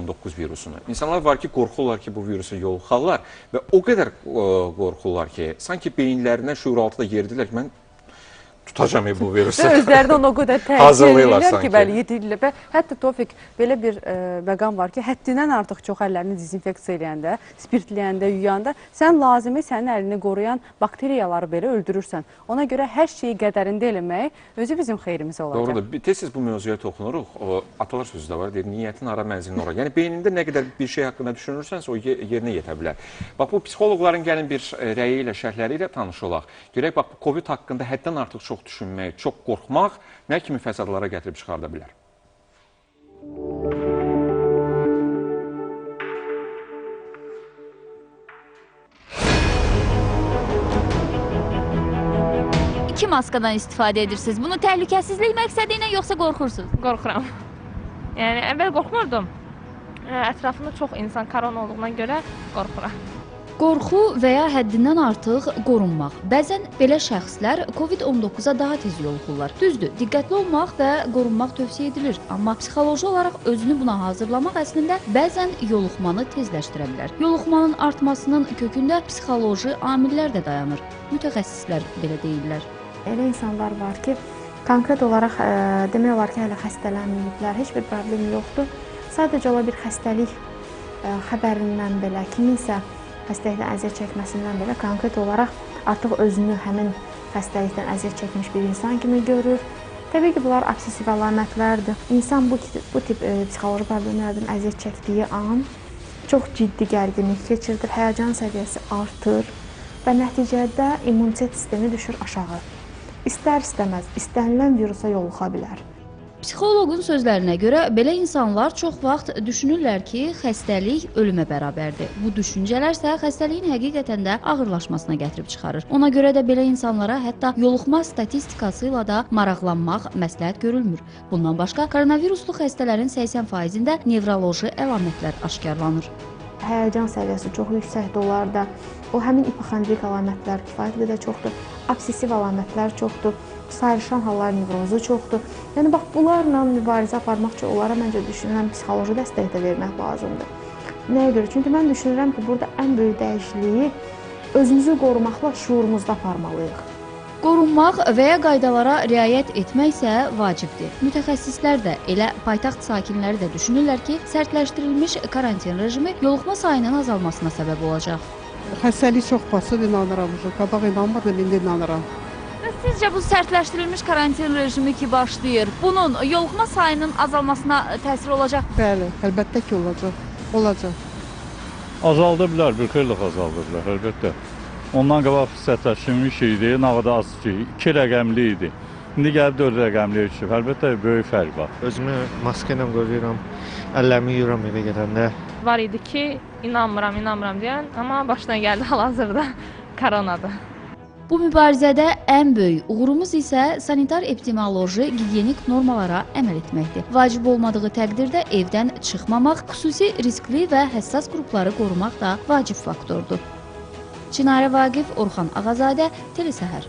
COVID-19 virusunu. İnsanlar var ki, qorxurlar ki, bu virusa yoluxarlar və o qədər qorxurlar ki, sanki beyinlərindən şüuraltı da yeridirlər ki, mən tutacağam bu virusu. Və özləri də ona o qədər təkid Hazırlayırlar edirlər ki, sanki. bəli, yedirlər. Və hətta Tofiq, belə bir məqam var ki, həddindən artıq çox əllərini dezinfeksiya eləyəndə, spirtləyəndə, yuyanda, sən lazımi sənin əlini qoruyan bakteriyaları belə öldürürsən. Ona görə hər şeyi qədərində eləmək özü bizim xeyrimizə olacaq. Doğrudur. Tez-tez bu mövzuya toxunuruq. O, atalar sözü də var, deyir, niyyətin ara, mənzilin ora. Yəni beynində nə qədər bir şey haqqında düşünürsənsə, o yerinə yetə bilər. Bax, bu psixoloqların gəlin bir rəyi ilə, şərhləri ilə tanış olaq. Görək, bax, bu COVID haqqında həddən artıq çox düşünmək, çox qorxmaq nə kimi fəsadlara gətirib çıxarda bilər? İki maskadan istifadə edirsiniz. Bunu təhlükəsizlik məqsədi ilə yoxsa qorxursunuz? Qorxuram. Yəni əvvəl qorxmurdum. Ətrafımda çox insan korona olduğuna görə qorxuram. Qorxu və ya həddindən artıq qorunmaq. Bəzən belə şəxslər COVID-19-a daha tez yoluxurlar. Düzdür, diqqətli olmaq və qorunmaq tövsiyə edilir, amma psixoloji olaraq özünü buna hazırlamaq əslində bəzən yoluxmanı tezləşdirə bilər. Yoluxmanın artmasının kökündə psixoloji amillər də dayanır. Mütəxəssislər belə deyirlər. Elə insanlar var ki, konkret olaraq demək olar ki, hələ xəstələnməyiblər, heç bir problem yoxdur. Sadəcə ola bir xəstəlik xəbərindən belə, kiminsə xəstəlikdən əziyyət çəkməsindən belə konkret olaraq artıq özünü həmin xəstəlikdən əziyyət çəkmiş bir insan kimi görür. Təbii ki, bunlar obsessiv əlamətlərdir. İnsan bu tip psixoloji problemlərdən əziyyət çəkdiyi an çox ciddi gərginlik keçirdir, həyəcan səviyyəsi artır və nəticədə immunitet sistemi düşür aşağı. İstər-istəməz istənilən virusa yoluxa bilər. Psixoloqun sözlərinə görə belə insanlar çox vaxt düşünürlər ki, xəstəlik ölümə bərabərdir. Bu düşüncələr isə xəstəliyin həqiqətən də ağırlaşmasına gətirib çıxarır. Ona görə də belə insanlara hətta yoluxma statistikası ilə də maraqlanmaq məsləhət görülmür. Bundan başqa koronaviruslu xəstələrin 80%-də nevroloji əlamətlər aşkarlanır. Həyəcan səviyyəsi çox yüksəkdir onlarda. O həmin hipoxondrik əlamətlər kifayət qədər çoxdur, obsessiv əlamətlər çoxdur, sayrışan hallar nevrozu çoxdur. Yəni bax bunlarla mübarizə aparmaq üçün onlara məncə düşünürəm psixoloji dəstək də vermək lazımdır. Nəyə görə? Çünki mən düşünürəm ki, burada ən böyük dəyişikliyi özümüzü qorumaqla şuurumuzda aparmalıyıq. Qorunmaq və ya qaydalara riayət etmək isə vacibdir. Mütəxəssislər də, elə paytaxt sakinləri də düşünürlər ki, sərtləşdirilmiş karantin rejimi yoluxma sayının azalmasına səbəb olacaq. Xəstəlik çox basıb, inanıram. Qabaq inanmırdım, indi inanıram. Sizcə bu sərtləşdirilmiş karantin rejimi ki başlayır, bunun yoluxma sayının azalmasına təsir olacaq? Bəli, əlbəttə ki olacaq. Olacaq. Azalda bilər, bir xeyli azalda bilər, əlbəttə. Ondan qabaq sərtləşdirilmiş idi, nə qədər az ki, 2 rəqəmli idi. İndi gəlib 4 rəqəmliyə düşüb. Əlbəttə böyük fərq var. Özümü maska ilə qoruyuram, əllərimi yuyuram evə gedəndə. Var idi ki, inanmıram, inanmıram deyən, amma başına gəldi hal-hazırda koronadır. Bu mübarizədə ən böyük uğurumuz isə sanitar epidemioloji gigiyenik normalara əməl etməkdir. Vacib olmadığı təqdirdə evdən çıxmamaq, xüsusi riskli və həssas qrupları qorumaq da vacib faktordur. Çinarə Vaqif, Orxan Ağazadə, Telesəhər.